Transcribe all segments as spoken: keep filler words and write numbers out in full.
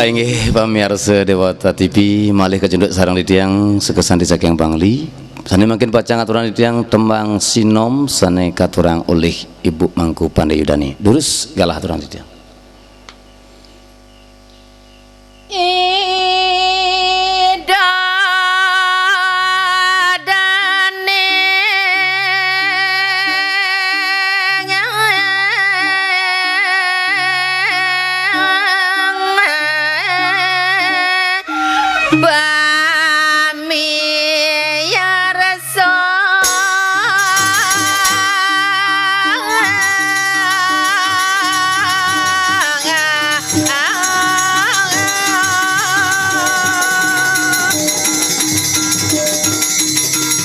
Inggih pamiarsa Dewata T V, malih kacunduk sareng titiang sekesanti saking Bangli. Sane mangkin pacang aturang titiang tembang sinom sane katurang olih Ibu Mangku Pande Yudani. Durus galah aturang titiang.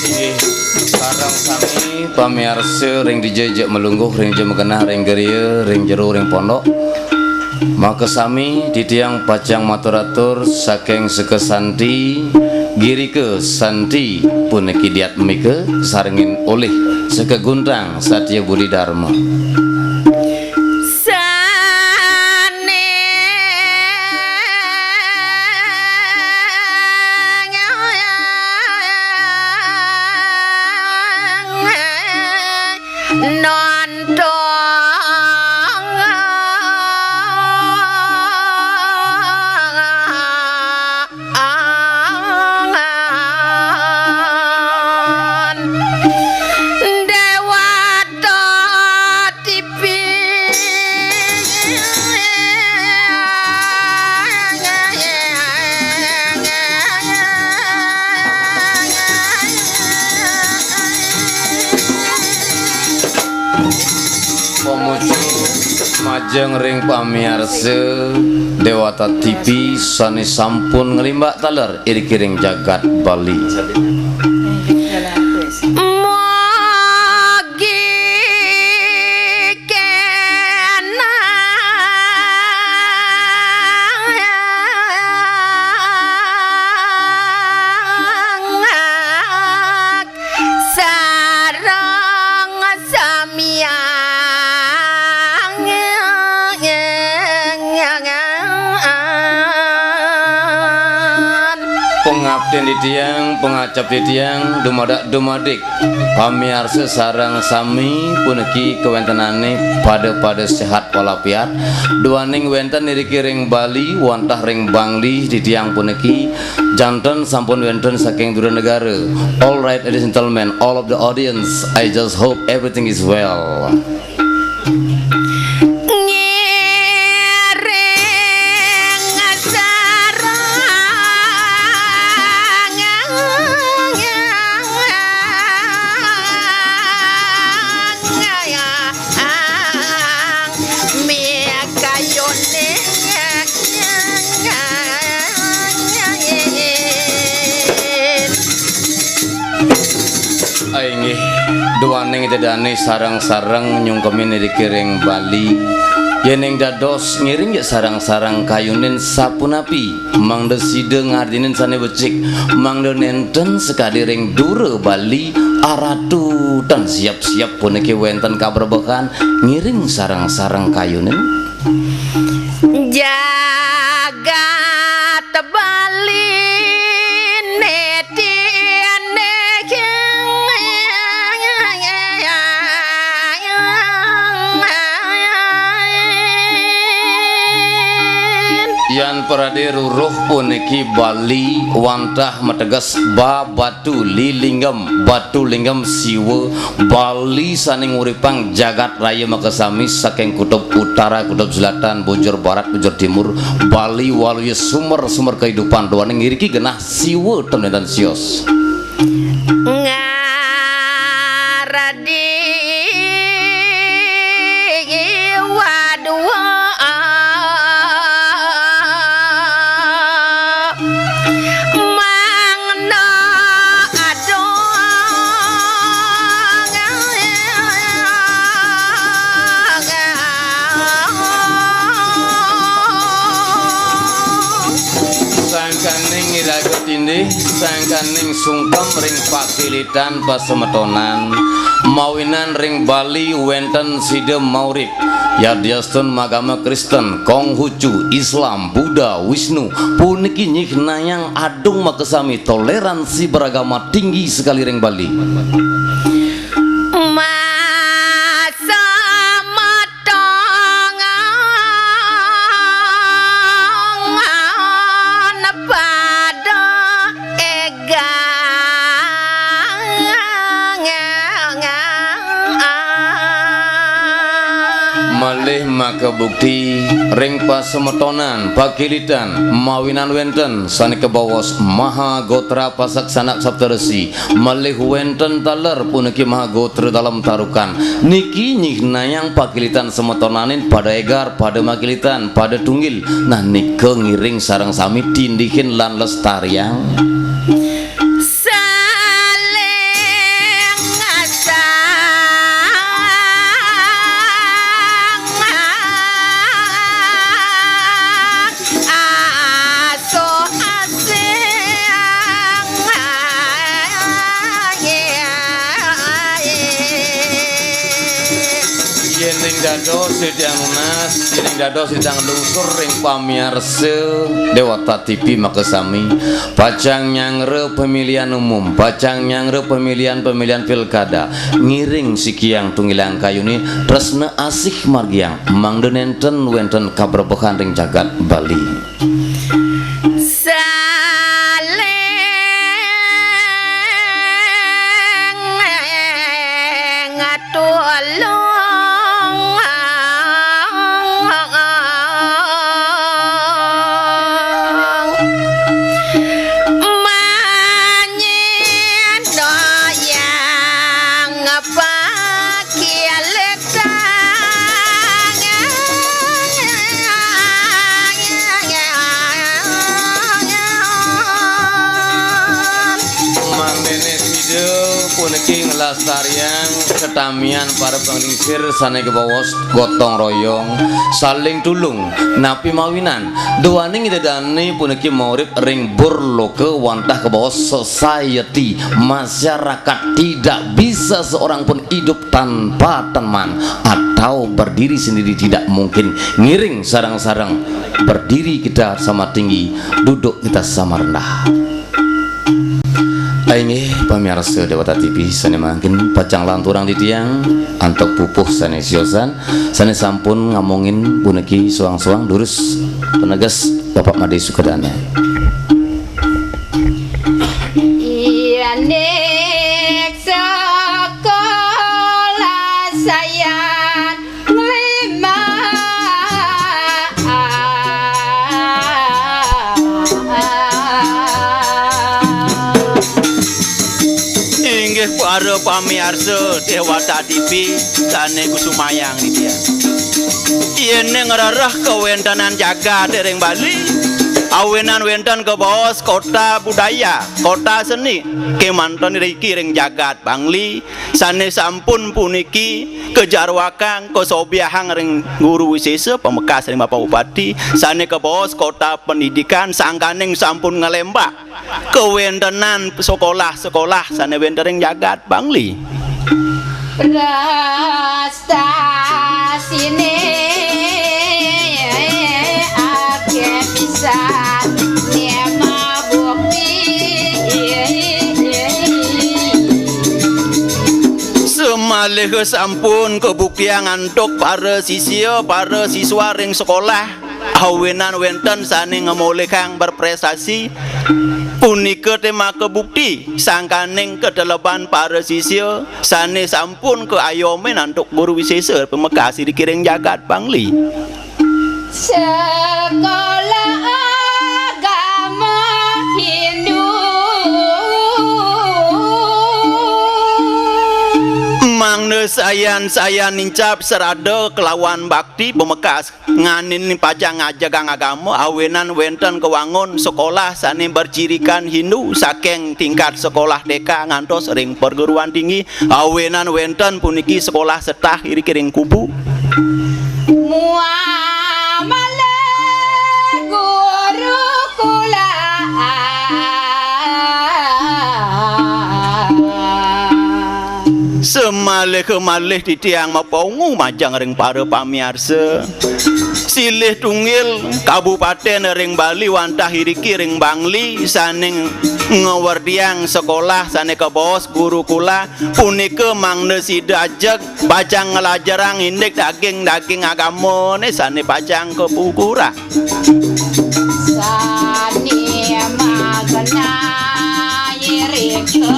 Inggih, sareng sami pamiarsa ring dija malungguh, ring dija magenah, ring griya, ring jero, ring pondok. Makasami titiang pacang matur-atur saking Seka Santi, Girika Santi puniki diatmika sarengin olih Seka Guntang Satya Budi Dharma. Sane nontong. Angan Dewata T V. Pamuju majeng ring pamiarsa Dewata T V sane sampun nglimbak taler iriki ring jagat Bali. Mugi kenak sareng samian. Pangaptin titiang, pangacep titiang, dumadak dumadik pamiarsa sareng sami puniki kawentenane pada-pada sehat walafiat. Duaning wenten iriki ring Bali, wantah ring Bangli titiang puniki janten sampun wenten saking dura negara. All right, ladies and gentlemen, all of the audience, I just hope everything is well. Ngiring sareng mikayune. Inggih, duaning ida dane sareng-sareng nyungkemin iriki ring Bali. Yening dados ngiring ya sareng-sareng kayunin sapunapi, mangda sida ngardinin sane becik, mangda nenten sakadi ring dura Bali, aratu tan siap-siap puniki wenten kabrebekan ngiring sareng-sareng kayunin. Jagat Bali nitine. Yan Pradé ruruh puniki Bali wantah mateges ba batu lilinggem, batu linggem Siwa, Bali sané nguripang jagat raya makasami saking kutub utara, kutub selatan, bujur barat, bujur timur, Bali waluya sumber-sumber kahidupan duaning iriki genah Siwa ten wénten sios. Ngaradi wadua mangna adong. Sangkaning iraga tindih, sangkaning sungkem ring pakilitan pasemetonan, mawinan ring Bali wénten Sida Maurip, yadiastun magama Kristen, Konghucu, Islam, Buddha, Wisnu, puniki nyihnayang adung makasami, toleransi beragama tinggi sekali ring Bali. Masa matongan pada egang. Malih makabukti ring pasemetonan, pakilitan, mawinan wénten sané kabaos Mahagotra Pasaksana Saptarsi, malih wénten taler puniki Mahagotra Dalem Tarukan. Niki nyihnayang pakilitan semetonanin pada égar, pada makilitan, pada tunggil. Nah, nika ngiring sareng sami tindihin lan lestariang. Saling ngasang asuh asing. Yéning dados titiang nunas, yéning dados titiang lungsur ring pamiarsa Déwata T V makasami, pacang nyanggra pamilihan umum, pacang nyanggra pamilihan-pamilihan pilkada, ngiring sikiang tunggilang kayuné, tresna asih margiang, mangda nénten wénten kabrebehan ring jagat Bali. Saling tulung. Manyidayang pakilitan. Mangdané sida puniki nglestariang katamian para panglingsir sané kabaos gotong royong, saling tulung, napi mawinan duaning ida dané puniki maurip ring burloka wantah kabaos society, masyarakat. Tidak bisa seorang pun hidup tanpa teman atau berdiri sendiri, tidak mungkin. Ngiring sareng-sareng, berdiri kita sama tinggi, duduk kita sama rendah. Inggih pamiarsa Déwata T V, sané mangkin pacang lanturang titiang antuk pupuh sané siosan, sané sampun ngamongin puniki soang-soang, durus paneges Bapak Madé Sukadana. Yéning sekolah sayan lima. Inggih para pamiarsa Déwata T V sané kusumayang titiang. Yéning rereh kawéntenan jagat ring Bali, awinan wénten kabaos kota budaya, kota seni, kémanten riki ring jagat Bangli, sané sampun puniki kajarwakang, kasobiahang ring Guru Wisésa, pamekas ring Bapak Bupati, sané kabaos kota pendidikan, sangkaning sampun nglembak kawéntenan sekolah-sekolah sané wénten ring jagat Bangli. Prestasiné akéh pisan, né mabukti. Samaliha sampun kabuktiang antuk para sisia, para siswa ring sekolah. Awinan wénten sané ngamolihang berprestasi, punika té makabukti sangkaning kateleban para sisya sané sampun kaayomén antuk guru wisésa pamekas iriki ring jagat Bangli. Sekolah Agama Hindu. Mangda sayan-sayan nincap srada kelawan bakti pamekas nganin pacang ngajegang agama, awinan wénten kawangun sekolah sané bercirikan Hindu saking tingkat sekolah T K ngantos ring perguruan tinggi, awinan wénten puniki sekolah setah iriki ring Kubu. Muamalah guru kulaan. Semalih kemalih titiang mapaungu majeng ring para pamiarsa. Silih tunggil kabupatén ring Bali wantah iriki ring Bangli sané ngawerdiang sekolah sané kabaos gurukula punika mangda sida ajeg pacang nglajarang indik daging-daging agamané sané pacang kapukurang. Sané magenah irika.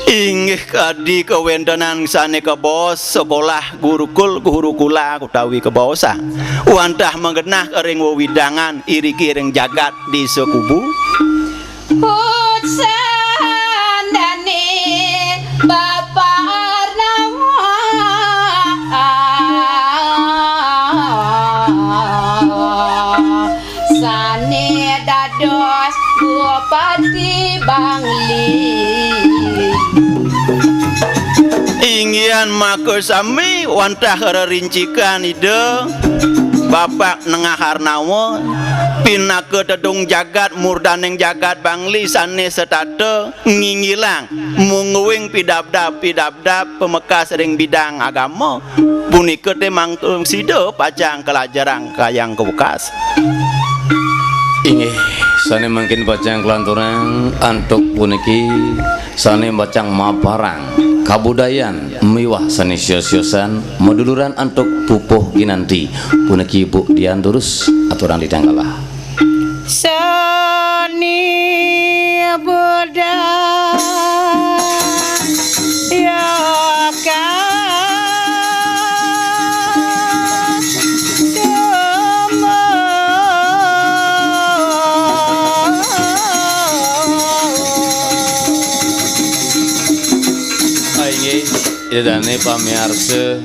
Inggih kadi kawéntenan sané kabaos sekolah gurukul, gurukula utawi kabaosang wantah magenah ring wewidangan iriki ring jagat Désa Kubu. Putsan dane Bapak Arnawa. Sane dados Bupati Bangli. Inggihan maka sami wantah rerincikan Ida Bapak Nengah Arnawa, pinaka tedung jagat murdaning jagat Bangli sane setata nginggilang mungguing pidabdab-pidabdab pamekas ring bidang agama. Punika te mangkin sida pacang kalajarang kayang kawekas. Inggih, sane mangkin pacang kalanturang antuk puniki sane pacang maparang kabudayan miwah sane sios-siosan maduluran antuk pupuh ginanti. Puniki Bu Dian durus aturang titiang galah. Sani budaya ka semua. Ah, inggih, Ida dane pamiarsa,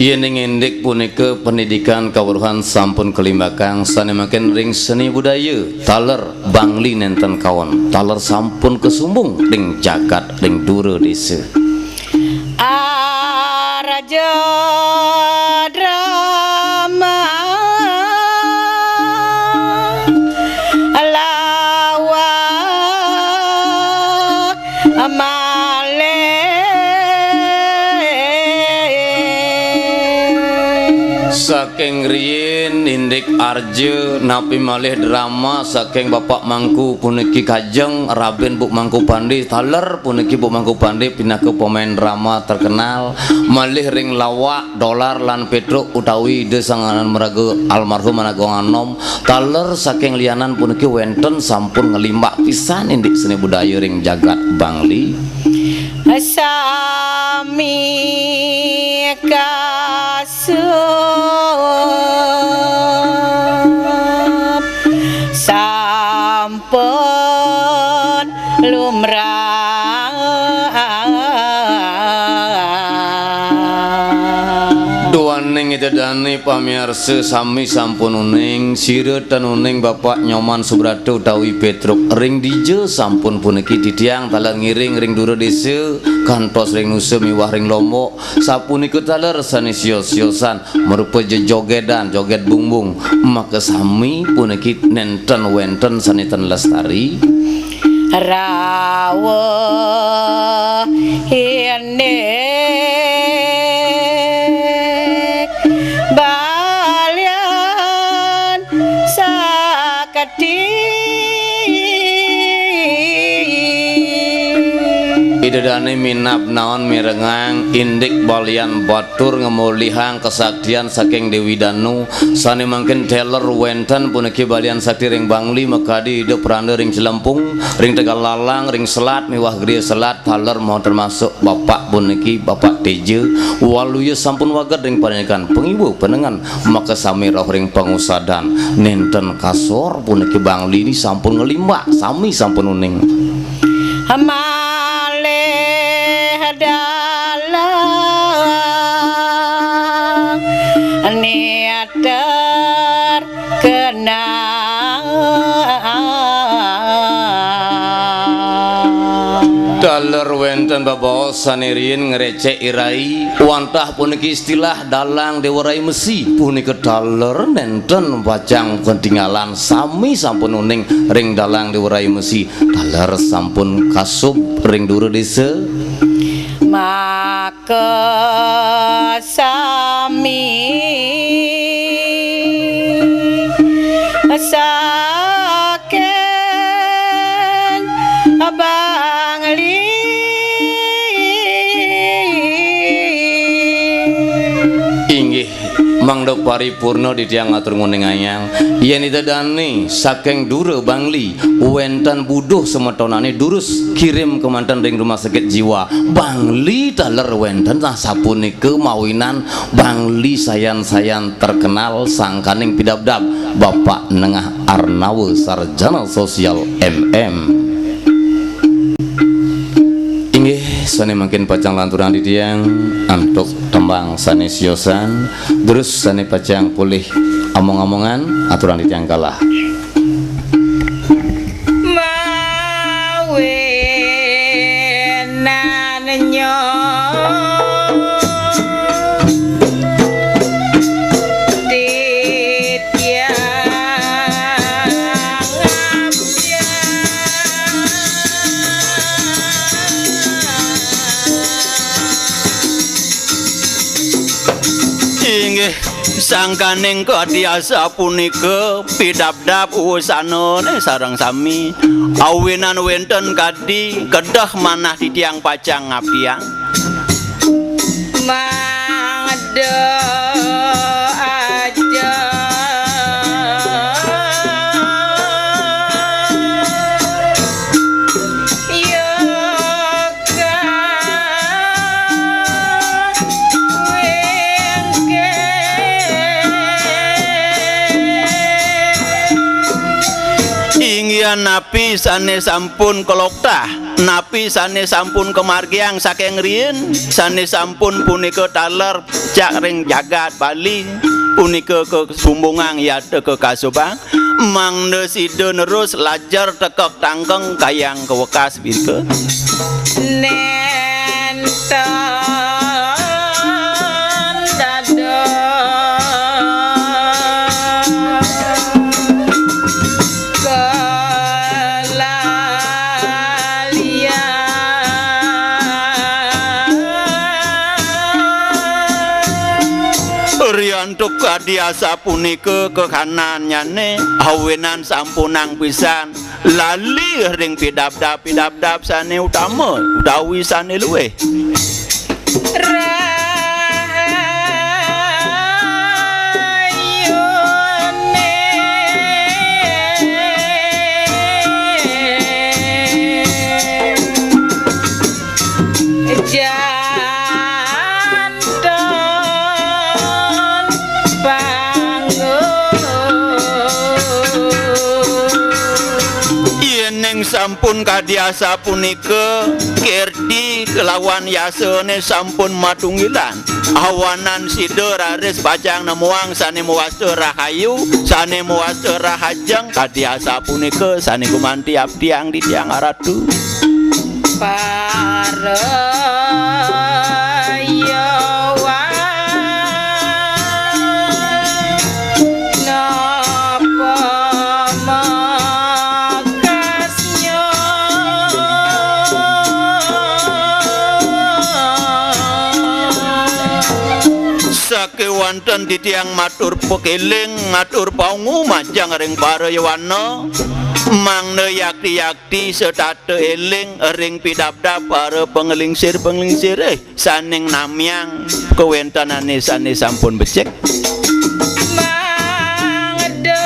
yening indik punika pendidikan kaweruhan sampun kalimbakang sane mangkin ring seni budaya, taler Bangli nenten kaon, taler sampun kasumbung ring jagat, ring dura desa. Arja drama lawak malih. Saking riin indik arja napi malih drama saking Bapak Mangku puniki kajeng rabin Bu Mangku Pandi, taler puniki Bu Mangku Pandi pinaka pemain drama terkenal, malih ring lawak Dolar lan Petruk utawi Ida Sang Anan Maraga almarhum Agung Anom, taler saking lianan puniki wenten sampun ngelimbak pisan indik seni budaya ring jagat Bangli. Sami kasup sampun lumrah. Duaning ida dane pamiarsa sami sampun uning, sira tan uning Bapak Nyoman Subrata utawi Petruk ring dija sampun puniki titiang taler ngiring ring dura desa, kantos ring Nusa miwah ring Lombok, sapunika taler sane sios-siosan, marupa jejogedan, joget bungbung, maka sami puniki nenten wenten sane tan lestari. Rawuh indik balian saketi. Ida dane minab naon mirengang indik balian batur ngemulihang kesaktian saking Dewi Danu, sane mangkin taler wenten puniki balian sakti ring Bangli makadi Ida Pranda ring Celempung, ring Tegal Lalang, ring Selat miwah Griya Selat, taler mau termasuk Bapak puniki, Bapak Teja, waluya sampun waged ring parindikan pangiwa panengen, maka sami rauh ring pangusadan. Nenten kasor puniki Bangli ni sampun ngelimbak, sami sampun uning. Malih dalang niat terkenal. Taler wenten bebaos sane riin ngrecek irai, wantah puniki istilah dalang Dewa Rai Mesi, punika taler nenten pacang ketinggalan, sami sampun uning ring dalang Dewa Rai Mesi, taler sampun kasub ring dura desa. Maka sami saking Bangli. Inggih, mangda paripurna titiang ngatur nguningayang, yen ida dane saking dura Bangli, wenten buduh semetonane durus kirim kemanten ring Rumah Sakit Jiwa Bangli, taler wenten nah sapunika mawinan Bangli sayan-sayan terkenal sangkaning pidabdab Bapak Nengah Arnawa Sarjana Sosial M M. Inggih, sane mangkin pacang lanturang titiang antuk tembang sane siosan, terus sane pacang polih among-amongan, aturang titiang kalah. Mawinan nyo titiang ngabdiang. Inggih, sangkaning kadi asapunika pidabdab usanane sareng sami. Awinan wenten kadi kedah manah titiang pacang ngabdiang. Mangda aja ya Inggih napi sane sampun kaloktah, napi sane sampun kamargiang saking riin, sane sampun punika taler cak ring jagat Bali, punika kasumbungang yata kakasubang, mangda sida nerus lajer tekek tangkeng kayang kawekas. Birka. Nenten dados kalalian. Riantuk kadi asapunika kahanannyane, awinan sampunang pisan lali ring pidabdab-pidabdab sane utama utawi sane luwih. Rahayune jan Don Panggung. Yening sampun kadi asapunika, kirti kelawan yasane sampun matunggilan. Awanan sida raris pacang nemuang sane mawasta rahayu, sane mawasta rahajeng, kadi asapunika sane gumanti abdiang titiang aratu. Parayawan napa makasnya? Sakewanten titiang matur pakeling, matur paungu majeng ring parayawana. Mangda yakti-yakti setata éling ring pidabdab para panglingsir-panglingsiré sané namiang kawéntenané sané sampun becik. Mangda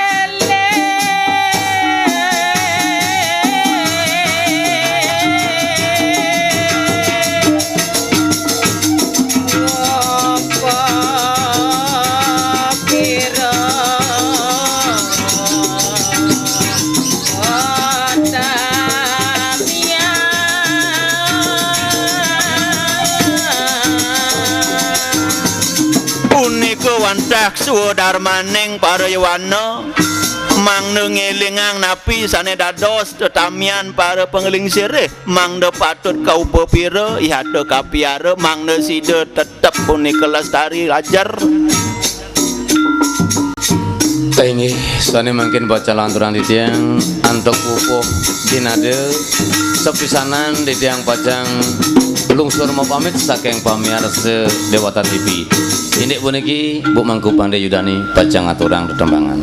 éling. Punika wantah swadarmaning para yowana, mangda ngélingang napi sané dados tetamian para panglingsiré, mangda patut kaupapira, ihata kapiara, mangda sida tetep punika lestari lajar. Inggih, sané mangkin pacang lanturang titiang antuk pupuh dinada, sapisanan titiang pacang lungsur mapamit saking pamiarsa Déwata T V. Indik puniki, Bu Mangku Pandé Yudani pacang ngaturang tetembangan.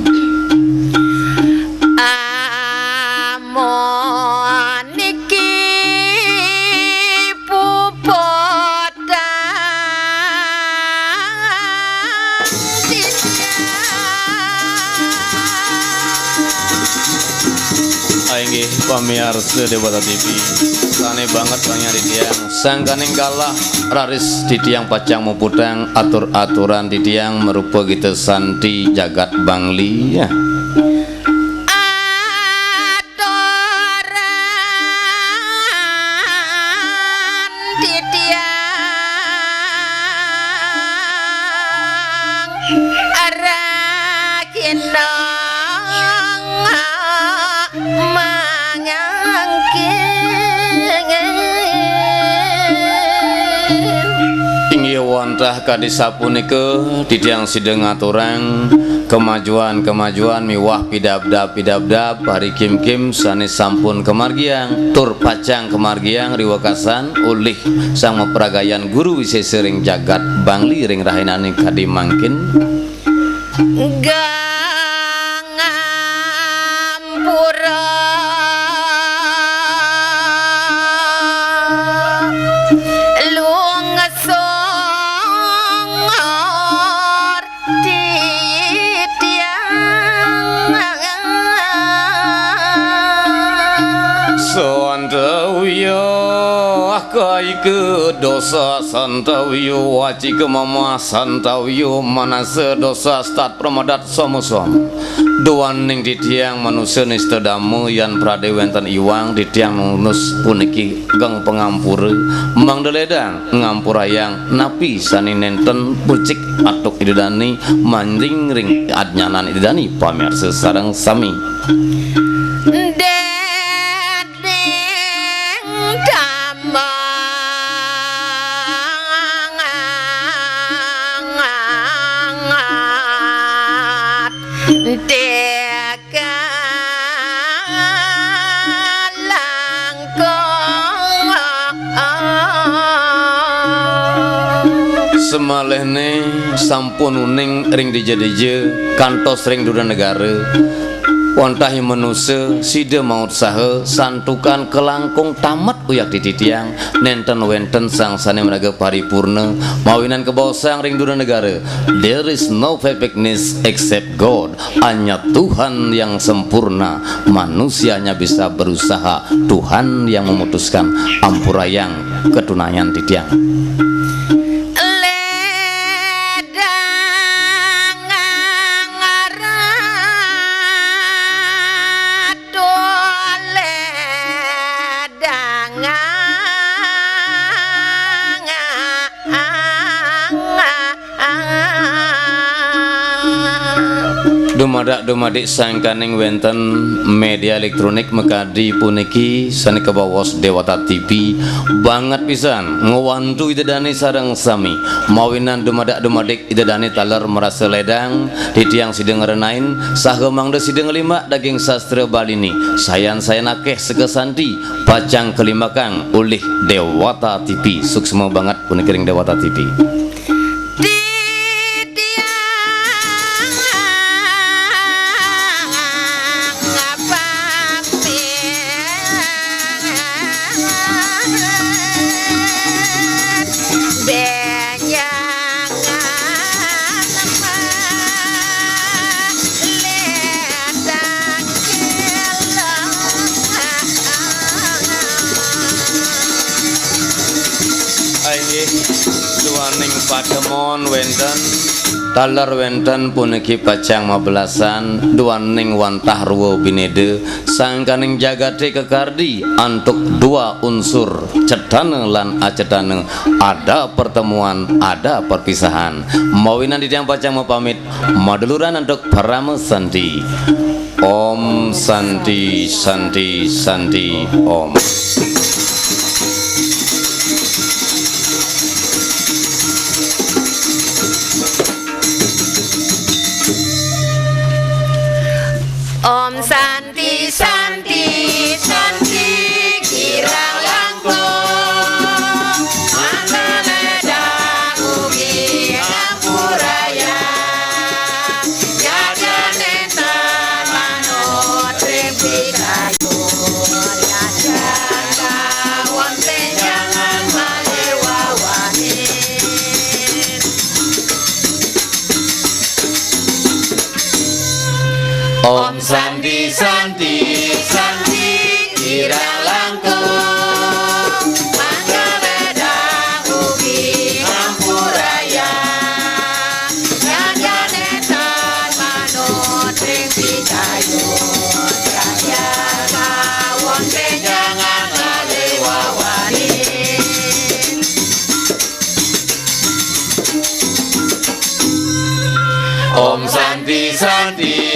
Amun niki puputang titiang. Inggih, pamiarsa Déwata T V, sané banget panyari tiang, sangkaning galah raris titiang pacang muputang atur-aturan titiang marupa gita santi jagat Bangli, ya. Aturan titiang rakinong mangangkin. Inggih wantah kadi sapunika titiang sida ngaturang kemajuan-kemajuan miwah pidabdab-pidabdab hari kim-kim sané sampun kamargiang tur pacang kamargiang riwekasan ulih Sang Mapragayan Guru Wisésa ring jagat Bangli ring rahinané kadi mangkin. Gangampura lungsung titiang. Santawiya kaika dosa, santawiya wacika mama, santawiya manasa dosa, stat pramadat sama-sama. Duaning titiang manusa nista dama, yan pradé wénten iwang, titiang nunus puniki geng pangampura, mangda lédang ngampurayang napi sané nénten becik antuk Ida dané manjing ring ajnananing Ida dané, pamiarsa sareng sami. Déning damang Semalihné sampun uning ring dija-dija, kantos ring Duranegara. Wantah manusa sida mautsaha santukan kalangkung tamet uyakti titiang, nénten wénten sang sané maraga paripurna, mawinan kabaosang ring Duranegara, "There is no perfectness except God." Hanya Tuhan yang sempurna, manusia hanya bisa berusaha, Tuhan yang memutuskan. Ampurayang katunayang titiang. Lédang ngaratu, lédang Dumadak-dumadik sangkaning wénten média éléktronik makadi puniki sané kabaos Déwata T V, banget pisan ngwantu Ida dané sareng sami. Mawinan dumadak-dumadik Ida dané taler marasa lédang, titiang sida ngrenain, saha mangda sida nglimbak daging sastra Baliné. Sayan-sayan akéh sekasanti pacang kalimbakang olih Déwata T V. Suksma banget puniki ring Déwata T V. Titiang Duaning patemon wénten, taler wénten puniki pacang mabelasan, duaning wantah rwa binéda, sangkaning jagaté kakardi antuk dua unsur, cetana lan acetana, ada pertemuan, ada perpisahan. Mawinan titiang pacang mapamit, maduluran antuk parama santi. Om Santi, Santi, Santi, Om. Om Santi, Santi, Santi, kirang langkung, mangda ledang ugi ampurayang. Yadian nénten manut ring pikayun, yadian kawon bénjangan malewawanin. Om Santi, Santi, Santi, kirang langkung, mangda ledang ugi ampurayang. Yadian nénten manut ring pikayun, yadian kawon bénjangan malewawanin. Om Santi, Santi,